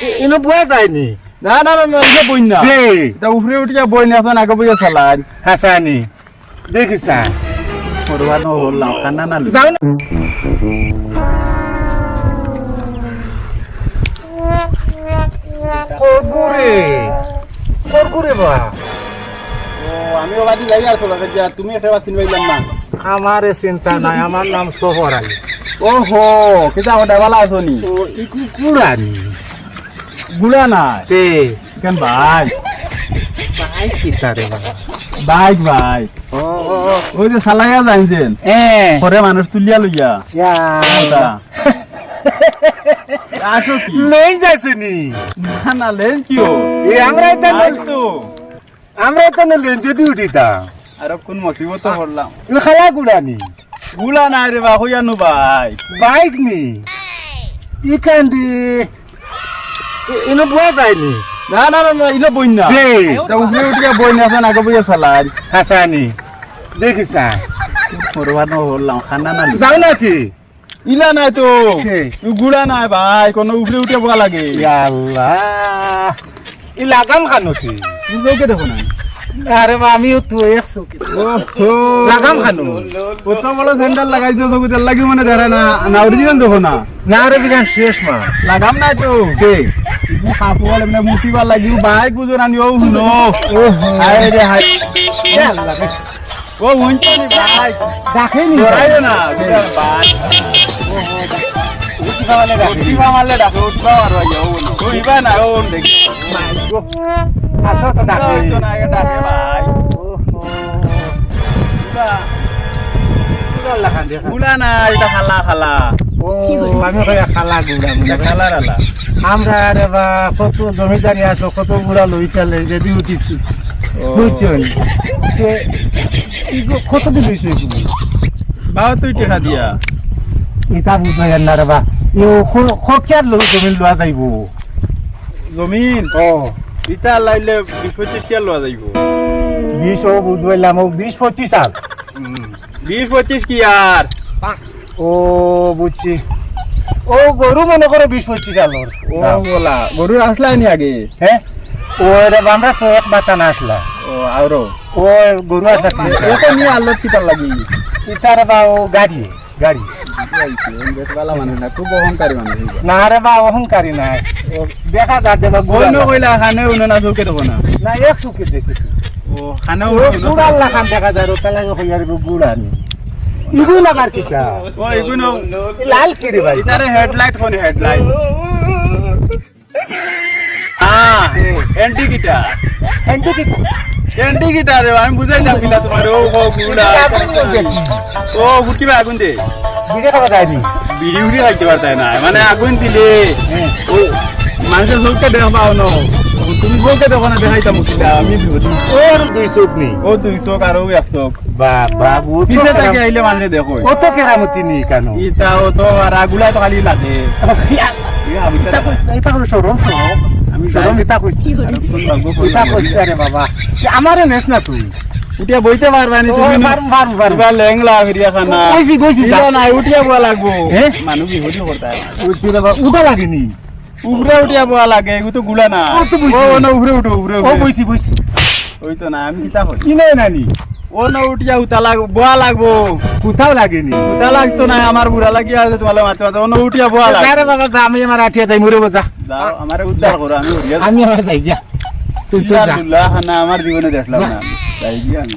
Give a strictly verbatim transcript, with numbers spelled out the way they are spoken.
এ-, ইনো বওয়া যায়নি। না, না, না, না, ইনো বইন না। জি। ইটা উপরে উঠিয়া বইন, এখন আগে বইয়া চালান। হাছানি। দেখি স্যার। পরোয়া না হলাম, কান্না না লই। যাও না। কগুরে। কগুরে বা। ও, আমি ওবাদি যাই আর চলে যাই, তুমি একটা বার চিনবাইলাম না। আমারে চিন্তা নাই, আমার নাম সফর আলী। ওহো, কিতা কথা, ভালা আছো নি? ও, ইগু গুড়া নি। গুড়া নাই? তে। কেন ভাই? ভাই কিতা রে বাবা? ভাই, ভাই। ও, ও, ও। ওই যে চালাইয়া যাইন যেন। এ। পরে মানুষ তুলিয়া লইয়া। ইয়া। ওটা। আসো কি? লেন যাইছে নি? না, না, লেন কিও? এ, আমরা এটা ভাই নেই। তো। আমরা তো না লেন যদি উঠিতাম। আর কোন মুসিবত পড়লাম? এ খালা গুড়া নি? গুড়া নাই রে বা, কইয়া নু ভাই। বাইক নি? ইকান্দি। এ-, ইনো বওয়া যায়নি। না, না, না, না, ইনো বইন না। জি। তা উপরে উঠিয়া বইন, এখন আগে বইয়া চালান। হাছানি। দেখি স্যার। পরোয়া না হলাম, কান্না না লই। যাও না কি? ইলা নাই তো। কে? গুড়া নাই ভাই, কোনো উপরে উঠে বওয়া লাগে। ইয়া আল্লাহ। ই লাগাম খানো কি? তুমি চোখে দেখো না। আরে বা, আমিও তো এক চোখে। ওহো। লাগাম খানো। কত বড় স্যান্ডেল লাগাইছো, চোখে তেল লাগি মনে ধরে না। না, অরিজিনাল দেখো না। না রে, বিধান শেষ মা। লাগাম নাই তো। কে? তুমি কাপড় এমনি মুসিবা লাগি, ভাই বুঝো না নি, ও হুনো। ওহো। হায় রে হায়। ইয়া আল্লাহ রে। ও, হুনছো নি ভাই? ডাকে নি? ডরাইও না, বুঝলে ভাই? উঠিবা মারলে ডাকে। উঠিবা মারলে ডাকে, উঠিবা মারবা গিয়া, ও না। উঠিবা না, ও দেখি। মাই গো। আচ্ছা, তো ডাকে। উঠিবা হইতো না, আগে ডাকে ভাই। ওহো। উলা। উলা লাখান দেখা। উলা না, এটা খালা, খালা। ও, আমি কই খালা গুড়া, এটা খালার আলা। আমরা রে বা, কত জমিদারি আছে, কত গুড়া লইছালে, যদি উঠিছি। ও। বুঝছো নি? তে, ইগো কতদিন হইছে ইগো? বাহাত্তর টেকা দিয়া। ইতা বুঝাইয়ার না রে বা। ইও খ-, খ-, কিয়ার লো-, জমিন লওয়া যাইবো? জমিন? ও। ইতা লাইলে বিশ পঁচিশ কিয়ার লওয়া যাইবো? বিশ ও বুঝাইলাম, ও বিশ পঁচিশ আর। হুম। বিশ পঁচিশ কিয়ার? ও, বুঝছি। ও, গরু মনে করো বিশ পঁচিশ আলোর। ও, দাম। বলা, গরু আসলাই নি আগে? হ্যাঁ? ও, রে, আমরা তো এক বাতা না আসলা। ও, আরো? ও, গরু আসলা ও, ঠিক আছে। ও তো নিয়ে আলোর কিতার লাগি? ইতার বা ও গাড়ি, গাড়ি। বেশ ভালা মানুষ না, খুব অহংকারী মানুষ এইগুলা। না রে বা, অহংকারী না। ও, দেখা যার যে বা অন্য গুলা। কইলা খানে উনো না চোখে দেখো না। না, এক চোখে দেখি। ও, খানে ও, উনো না। গুড়ার লাখান দেখা যায়, ও তাহলে কই আর গুড়া নি। ইগু না কার কিতা? ও, ইগু না। লাল কি রে ভাই? ইতারে হেডলাইট কোন হেডলাইট? হ্যাঁ, ইন্ডিকেটর। ইন্ডিকেটর? ইন্ডিকেটর রে, আমি বুঝাইতাম কিলা তোমার, ও, ও, গুড়া। ও, ফুটকি ভাই আগুন দে। বিড়ি খাওয়া যায়নি। বিড়ি উড়ি খাইতে পারতায় না, মানে আগুন দিলে, হ্যাঁ। ও, মানুষের চোখকে দেখা পাও না। তুমি চোখকে দেখো না, দেখাইতাম কিলা, আমি বিপদে। ওর দুই চোখ নেই। ও দুই চোখ আর ও এক চোখ। বাবা, ও তো পিছে কেরাম-, তাকে আইলে মানুষে দেখো। ও তো কেরামতি নেই কেন? ইতা ও তো আর আগুলা তো খালি লাগে। ইয়া, ইয়া, আমি তো ইতা কইস-, ইতা করে শরম, শরম। আমি শরম যাই। ইতা কইস। আর কোন ভাগ্য কই ইতা ভাগ্য? কইস, আরে বাবা। এ, আমারে নেস না তুই। উঠিয়া বইতে পারবা নি ও, তুমি? পারবো, পারবো, পারবো। এবার লেংলা ফিরিয়া খানা। বইছি, বইছি, যা। ইলা নাই, উঠিয়া বওয়া লাগবো। হ্যাঁ? মানুষ বিপদে করতে হয়। উঠছি রে বাবা, উঠা লাগেনি। উপরে উঠিয়া বওয়া লাগে, এগু তো গুলা না। ও তো বইছি। ও, ও না, উপরে উঠো, উপরে ও উঠো। বইছি, বইছি। ওই তো না, আমি কিতা কই? ইনো নানি। ও না উঠিয়া উতা লাগ-, বওয়া লাগবো। কোথাও লাগেনি। উতা লাগতো না, আমার বুড়া লাগি আছে, তোমার মাতে মাতে, ও না উঠিয়া বওয়া লাগবো। আরে বাবা, যা, আমি আমার আটিয়া যাই, মরে যা। যাও, আমারে উদ্ধার করো, আমি উঠিয়া যাই। আমি আমার যাই গিয়া। তুই তো যা। ইয়া আল্লাহ, না, আমার জীবনে দেখলাম না। যাই গিয়া আমি।